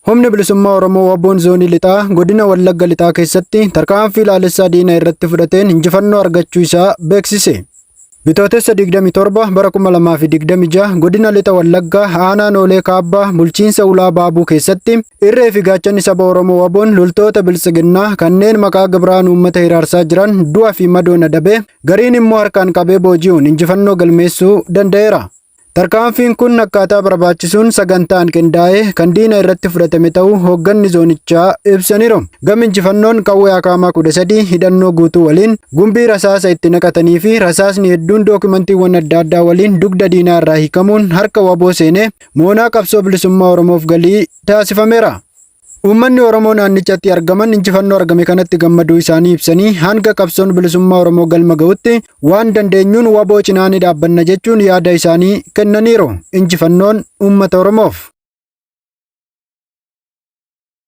Humni Bilisummaa Oromoo Waboon Zoonii Lixaa Godina Wallagga Lixaa keessatti tarkaanfii laalessaa diina irratti fudhateen injifannoo argachuu isaa beeksise. Bitootessa 27 bara 2026 Godina Lixa Wallaggaa Aanaa Noolee Kaabbaa bulchiinsa Ulaa Baabuu keessatti irree fi gaachanni saba Oromoo Waboon loltoota Biltsiginnaa kanneen maqaa gibiraan uummata hiraarsaa jiran du'a fi madoon adabee gariin immoo harkaan qabee booji'uun injifannoo galmeessuu danda'eera. Tarkaanfiin kun akkaataa barbaachisuun sagantaan qindaa'ee kan diina irratti fudhatame ta'uu hoogganni zoonichaa ibsaniiru. Gama injifannoon qawwee akaamaa 13 hidhannoo guutuu waliin gumbii rasaasa itti naqatanii fi rasaasni hedduun dookimantiiwwan adda addaa waliin dugda diinaa irraa hiikamuun harka waboo seenee moonaa qabsoo bilisummaa Oromoof galii taasifameera. Uummanni Oromoo naannichatti argaman injifannoo argame kanatti gammaduu isaanii ibsanii hanga qabsoon bilisummaa Oromoo galma ga'utti waan dandeenyuun waboo cinaa ni dhaabbanna jechuun yaada isaanii kennaniiru. Injifannoon uummata Oromoof.